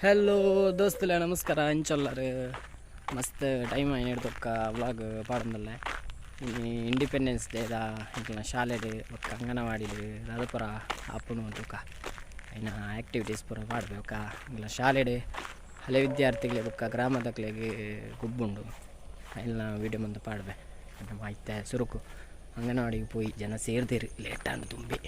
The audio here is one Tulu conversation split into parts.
ಹಲೋ ದೋಸ್ತುಲೆ, ನಮಸ್ಕಾರ. ಇಂಚೊಲ್ಲರು ಮಸ್ತ್ ಟೈಮ್ ಆಯ್ನೆಡ್ದ್ ವ್ಲಾಗ್ ಪಾಡೊಂದುಲ್ಲೆ. ಇನಿ ಇಂಡಿಪೆಂಡೆನ್ಸ್ ಡೇದ ಎಂಕಲ್ನ ಶಾಲೆಡ್ ಬೊಕ್ಕ ಅಂಗನವಾಡಿಡ್ ದಾದ ಪೂರ ಆಪುಂಡು ತೂಕ, ಐನ ಆಕ್ಟಿವಿಟೀಸ್ ಪೂರ ಪಾಡ್ವೆ. ಬೊಕ್ಕ ಎಂಕಲ್ನ ಶಾಲೆಡ್ ಹಳೆ ವಿದ್ಯಾರ್ಥಿಲೆ ಬೊಕ್ಕ ಗ್ರಾಮದಕ್ಲೆಗ್ ಗೊಬ್ಬುಂಡು, ಐನ ವೀಡಿಯೋ ಮಂತ ಪಾಡ್ವೆ. ಇತ್ತೆ ಸುರುಕು ಅಂಗನವಾಡಿಗ್ ಪೋಯಿ ಜನ ಸೇರ್ದೆರ್, ಲೇಟ್ ಆಂಡ್ ದುಂಬೆ.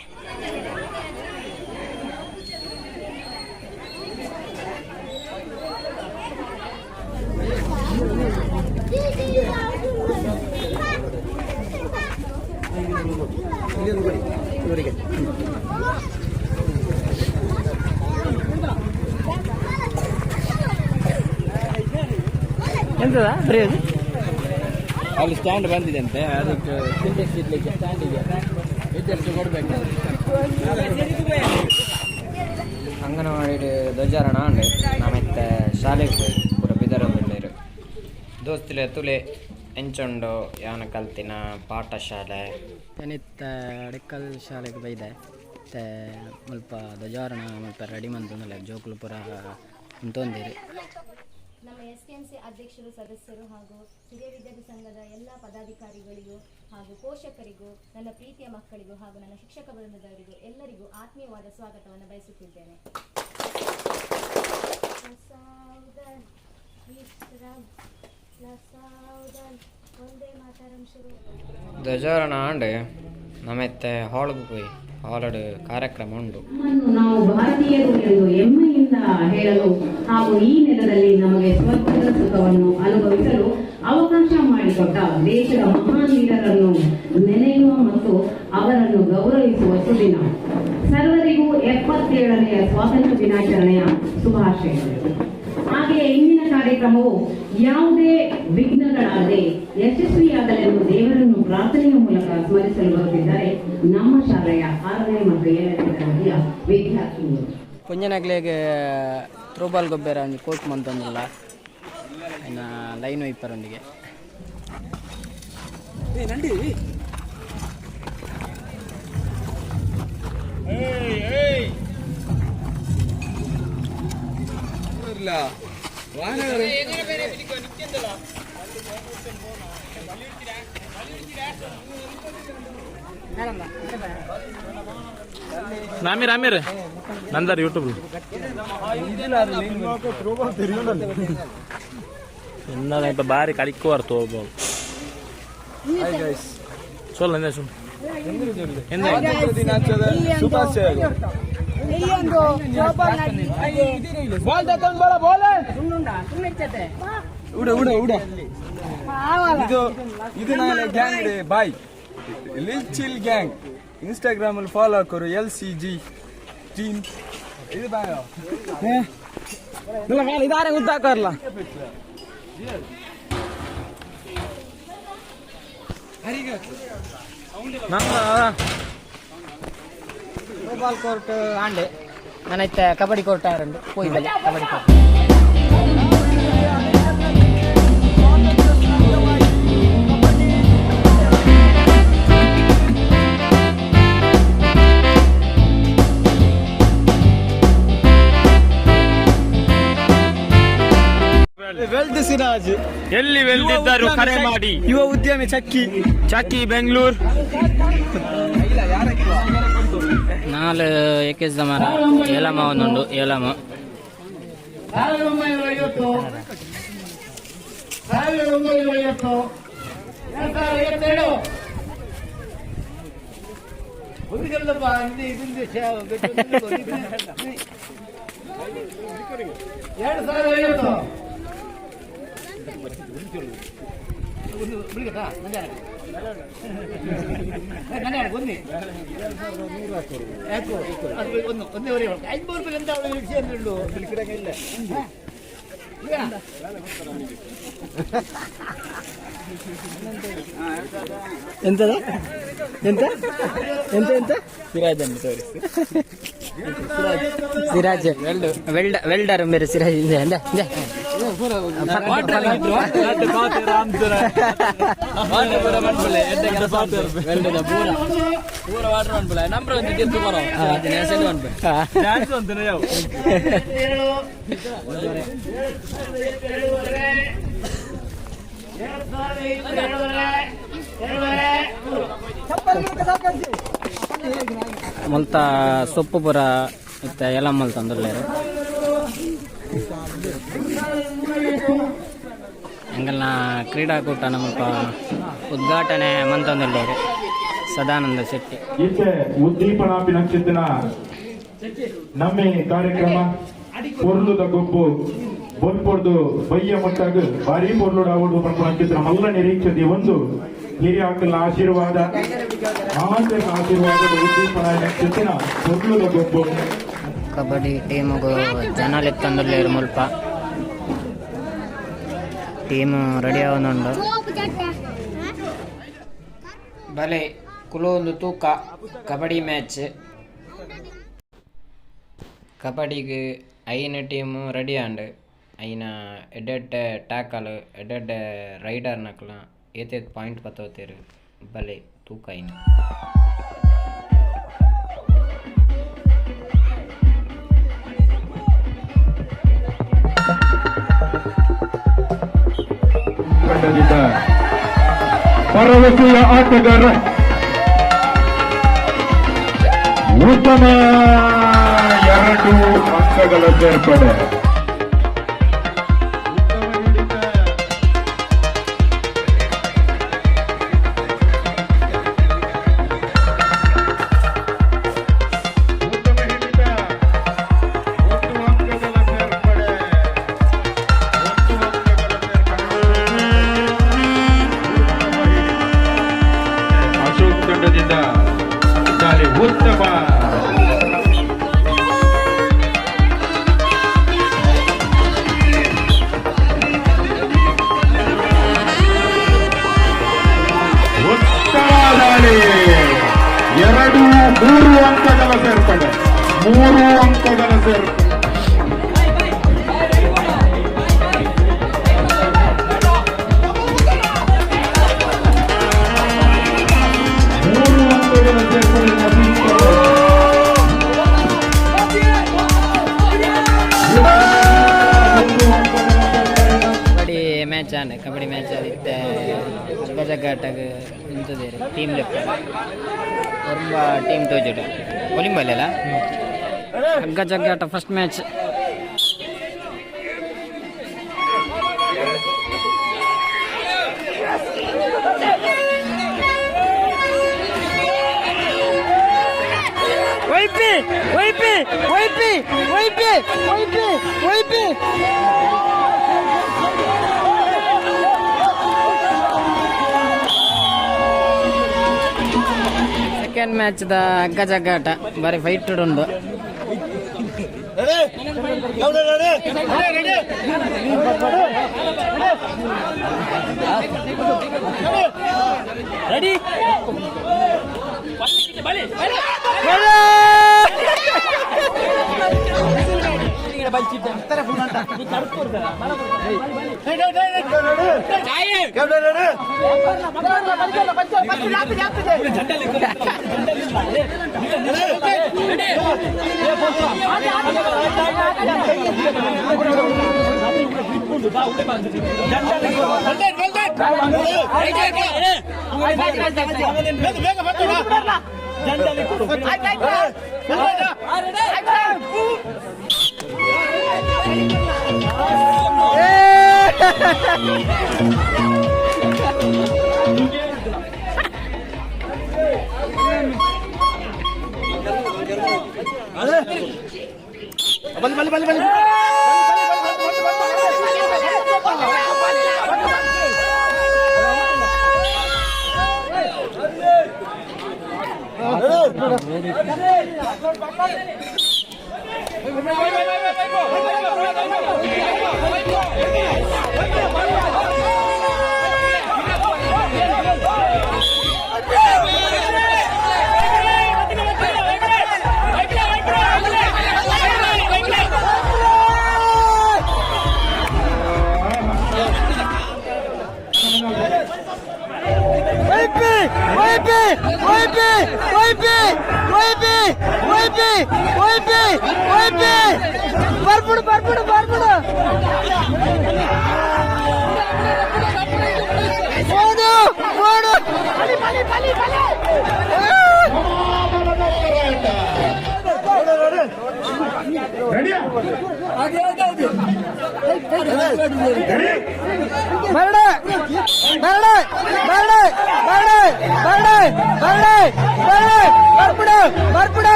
ಎಂತದ ಬರೆಯೋದು? ಅಲ್ಲಿ ಸ್ಟ್ಯಾಂಡ್ ಬಂದಿದೆ ಅಂತೆ, ಅದಕ್ಕೆ ಸಿಂಟೆಕ್ಸ್ ಇಡ್ಲಿಕ್ಕೆ ಸ್ಟ್ಯಾಂಡಿಗೆ ವಿದ್ಯಾರ್ಥಿ ಕೊಡಬೇಕು. ಅಂಗನವಾಡಿಡ್ ಧ್ವಜಾರೋಹಣ ಆಂಡ್. ನಮ ಇತ್ತೆ ಶಾಲೆಗ್ ಪೋಯಿ ಪೂರ ಪಿದರೊಂದುಲ್ಲೆರ್. ದೋಸ್ತುಲೆ, ತೂಲೆ ಎಂಚ ಉಂಡು ಯಾನ್ ಕಲ್ತಿನ ಪಾಠಶಾಲೆ. ಯಾನಿತ್ತೆ ಅಡಿಕಲ್ ಶಾಲೆಗ್ ಬೈದೆ. ಇತ್ತೆ ಮುಲ್ಪ ಧ್ವಜಾರೋಹಣ ಮಲ್ಪ ರೆಡಿ ಮಂತೊಂದುಲ್ಲೆರ್, ಜೋಕುಲು ಪೂರ ಉಂತೊಂದೆರ್. ನಮ್ಮ ಎಸ್‌ಡಿಎಂಸಿ ಅಧ್ಯಕ್ಷರು, ಸದಸ್ಯರು ಹಾಗೂ ಹಿರಿಯ ವಿದ್ಯಾರ್ಥಿ ಸಂಘದ ಎಲ್ಲ ಪದಾಧಿಕಾರಿಗಳಿಗೂ ಹಾಗೂ ಪೋಷಕರಿಗೂ, ನನ್ನ ಪ್ರೀತಿಯ ಮಕ್ಕಳಿಗೂ ಹಾಗೂ ನನ್ನ ಶಿಕ್ಷಕ ವೃಂದದವರಿಗೂ ಎಲ್ಲರಿಗೂ ಆತ್ಮೀಯವಾದ ಸ್ವಾಗತವನ್ನು ಬಯಸುತ್ತಿದ್ದೇನೆ. ಸಾವಧಾನ್ ವಿಶ್ರಾಮ್ ಸಾವಧಾನ್, ವಂದೇ ಮಾತರಂ ಶುರು. ಧ್ವಜಾರೋಹಣ ಆಂಡ್. ನಮ ಇತ್ತೆ ಹಾಲ್ಗ್ ಪೋಯಿ, ಹಾಲ್ಡ್ ಕಾರ್ಯಕ್ರಮ ಉಂಡು. ನಮ್ಮನ್ನು ನಾವು ಭಾರತೀಯರು ಎಂದು ಹೆಮ್ಮೆಯಿಂದ ಹೇಳಲು ಹಾಗೂ ಈ ನೆಲದಲ್ಲಿ ನಮಗೆ ಸ್ವರ್ಗದ ಸುಖವನ್ನು ಅನುಭವಿಸಲು ಅವಕಾಶ ಮಾಡಿಕೊಟ್ಟ ದೇಶದ ಮಹಾನ್ ವೀರರನ್ನು ನೆನೆಯುವ ಮತ್ತು ಅವರನ್ನು ಗೌರವಿಸುವ ಸುದಿನ. ಸರ್ವರಿಗೂ 77ನೆಯ ಸ್ವಾತಂತ್ರ್ಯ ದಿನಾಚರಣೆಯ ಶುಭಾಶಯಗಳು. ಹಾಗೆಯೇ ಇಂದಿನ ಕಾರ್ಯಕ್ರಮವು ಯಾವುದೇ ವಿಘ್ನಗಳಾಗದೆ ಯಶಸ್ವಿಯಾಗಲೆಂದು ದೇವರನ್ನು ಪ್ರಾರ್ಥನೆಯ ಮೂಲಕ ಸ್ಮರಿಸಲು ಬರುತ್ತಿದ್ದಾರೆ ನಮ್ಮ ಶಾಲೆಯ ಆರನೇ ಮತ್ತು ಏಳನೇ ತರಗತಿಯ ವಿದ್ಯಾರ್ಥಿನಿಯರು. ಪೊಂಜನಕ್ಲೆಗ್ ಥ್ರೋಬಾಲ್ ಗೊಬ್ಬೆರ ಒಂಜಿ ಕೋರ್ಟ್ ಮಂತೊಂದುಲ್ಲ, ಐನ ಲೈನ್ ಒಯ್ಪರೊಂದಿಗೆ. ರಾಮೀರ್, ರಾಮೀರ್ ನಂದರ್ ಯೂಟ್ಯೂಬ್. ಎನ್ನ ಇಪ್ಪ ಬಾರಿ ಕಲಿಕ್ಕುವಾರ ಥ್ರೋಬಾಲ್. ಸೊಲ್ಲ ಎಂದ ಸುಮ್ ಎಂದ. ಶುಭಾಶಯಗಳು. ಬಾಲ್ ತಕೊಂಡ್ ಬರ ಬಾಲ್. ಉಡ ಉಡ ಉಡ. ಇದು ಇದು ನಾಳೆ gang boy lil chill gang. Instagram ಅಲ್ಲಿ ಫಾಲೋ ಹಾಕೋರು, ಎಲ್ ಸಿ ಜಿ ಟೀಮ್ ಇದು ಬಾಯ್. ಇದಾರೆ ಉದ್ದಾಕರ್ಲ. ನಮ್ಮ ಥ್ರೋಬಾಲ್ ಕೋರ್ಟ್ ಆಂಡೆ. ನಾನು ಇತ್ತೆ ಕಬಡ್ಡಿ ಕೋರ್ಟ್ ಆರುಂಡು, ಪೋಯಿ ಬಲೆ ಕಬಡ್ಡಿ ಕೋರ್ಟ್. ವೆಲ್ಡ್ ಸಿರಾಜ್. ಎಲ್ಲಿ ವೆಲ್ದಿದ್ದರು ಕರೆ ಮಾಡಿ. ಯುವ ಉದ್ಯಮಿ ಚಕ್ಕಿ. ಚಕ್ಕಿ ಬೆಂಗಳೂರು. ನಾಲ್ ಏಕೆಸ್ ದಮಾರ ಏಲಮ್ಮ ಒಂದುಂಡು ಏಲಮ್ಮ. 1950, 1950, 2052. 2050. ಎಂತದ? ಎಂತ ಎಂತ ಎಂತ? ಸಿರಾಜ್ ಅನ್ನು ತೋರಿಸಿ. ಸಿರಾಜ್ ವೆಲ್ಡ್ ವೆಲ್ಡರ್ ಮೇರೆ ಸಿರಾಜ್ ಇಂದೆ ಇಂದೆ ಇಂದೆ. ಪೂರ ವಾಟರ್ ಮನ್ಪುಲೆ, ನಂಬ್ರ ಒಂಜಿ ತಿರ್ತು ಬರೋ. 7. ಮುಲ್ತ ಸೊಪ್ಪು ಪೂರ ಇತ್ತ ಎಲ್ಲ ಮಲ್ತಂದುಲ್ಲೇರು. ಎಂಗಲ್ನ ಕ್ರೀಡಾಕೂಟ ನಮ್ಮಪ್ಪ ಉದ್ಘಾಟನೆ ಮಂತೊಂದುಲ್ಲೇರು ಸದಾನಂದ ಶೆಟ್ಟಿ. ಇತ್ತೆ ಉದ್ದೀಪನಾಪಿ ನಕ್ಷತ್ರ ನಮ್ಮೆ ಕಾರ್ಯಕ್ರಮ ಪೊರ್ಲುದ ಗೊಬ್ಬು ಬೊಲ್ಪೊರ್ದು ಬಯ್ಯ ಮುಟ್ಟಾಗ ಭಾರಿ ಪೊರ್ಲುಡ ಆವೊಡು ಪನ್ಪುನ ನಕ್ಷತ್ರ ಮಲ್ಲ ನಿರೀಕ್ಷೆ ಒಂದು ಹಿರಿಯ ಆಕಲ್ನ ಆಶೀರ್ವಾದ, ಮಹಾಂತನ ಆಶೀರ್ವಾದದ ಉದ್ದೀಪನ ನಕ್ಷತ್ರ ಪೊರ್ಲುದ ಗೊಬ್ಬು. ಕಬಡ್ಡಿ ಟೀಮುಗು ಜನ ಲೆತ್ತೊಂದುಲ್ಲೇರು. ಮುಲ್ಪ ಟೀಮ್ ರೆಡಿ ಆವೊಂದುಂಡು. ಬಲೆ ಕುಲೊಂದು ತೂಕ ಕಬಡ್ಡಿ ಮ್ಯಾಚ್. ಕಬಡ್ಡಿಗ್ ಐನ್ ಟೀಮ್ ರೆಡಿ ಆಂಡ್. ಐನ ಎಡ್ಡೆಡ್ಡೆ ಟ್ಯಾಕಲ್, ಎಡ್ಡೆಡ್ಡೆ ರೈಡರ್ ನಕಲ ಏತೇತ್ ಪಾಯಿಂಟ್ ಪತ್ತೋತೆರ್ ಬಲೆ ತೂಕ ಐನ್. ತಂಡದಿಂದ ಭರವಸೆಯ ಆಟಗಾರ ಉತ್ತಮ 2 ಅಂಕಗಳ ಸೇರ್ಪಡೆ. ಉತ್ತಮ ಹಿಡಿತ. ಉತ್ತಮ ಹಿಡಿತ. 1 ಅಂಕಗಳ ಸೇರ್ಪಡೆ. 1 ಅಂಕಗಳ ಸೇರ್ಪಡೆ. ಉತ್ತಮ ಹಿಡಿತ. ಅಶೋಕ್ ತಂಡದಿಂದ ದಾಳಿ ಉತ್ತಮ. ಉತ್ತಮ ದಾಳಿ. 2, 3 ಅಂಕಗಳ ಸೇರ್ಪಡೆ. 3 ಅಂಕಗಳ ಸೇರ್ಪಡೆ. 3 ಅಂಕಗಳ ಸೇರ್ಪಡೆ. ನವೀನ್ 1 ಅಂಕಗಳ ಸೇರ್ಪಡೆ. ಕಬಡ್ಡಿ ಮ್ಯಾಚ್ ಆಂಡ್. ಕಬಡ್ಡಿ ಮ್ಯಾಚ್ ಆದಿತ್ತೆ. ಹಗ್ಗ ಜಗ್ಗಾಟಗ್ ಉಂತುದೆರ್. ಟೀಮ್ ಲೆಕ್ಕ ಒರ್ಂಬ ಟೀಮ್ ತೋಜುಂಡು. ಒಲಿಂಬಲ್ಲ ಹಗ್ಗ ಜಗ್ಗಾಟ ಫಸ್ಟ್ ಮ್ಯಾಚ್. ಒಯ್ಪಿ ಒಯ್ಪಿ ಒಯ್ಪಿ ಒಯ್ಪಿ ಒಯ್ಪಿ ಒಯ್ಪಿ. ಸೆಕೆಂಡ್ ಮ್ಯಾಚ್ ದ ಹಗ್ಗ ಜಗ್ಗಾಟ ಬಾರಿ ಫೈಟ್ ಉಂಡು. ರೆಡಿ. ಒಯ್ಪಿ ಒಯ್ಪಿ ಒಯ್ಪಿ ಒಯ್ಪಿ ಒಯ್ಪಿ ಒಯ್ಪಿ ಒಯ್ಪಿ. ಬರ್ಬಿಡು ಬರ್ಬಿಡು ಬರ್ಬಿಡು.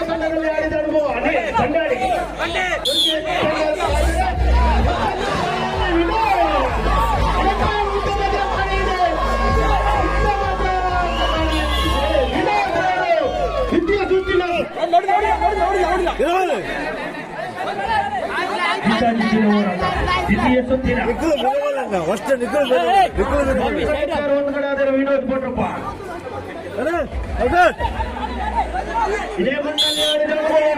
ತಂಡದಲ್ಲಿ ಆಡಿದ ಅನುಭವ ಅದೇ ಚಂಡಾಡಿ. ದ್ವಿತೀಯ ಸುತ್ತಿನ ದ್ವಿತೀಯ ಸುತ್ತಿನ ಒಂದುಗಡೆ ವಿನೋದ್ ಕೊಟ್ರಪ್ಪ. ಇದೇ ಮಣ್ಣಲ್ಲಿ ಆಡಿದ ಅನುಭವ.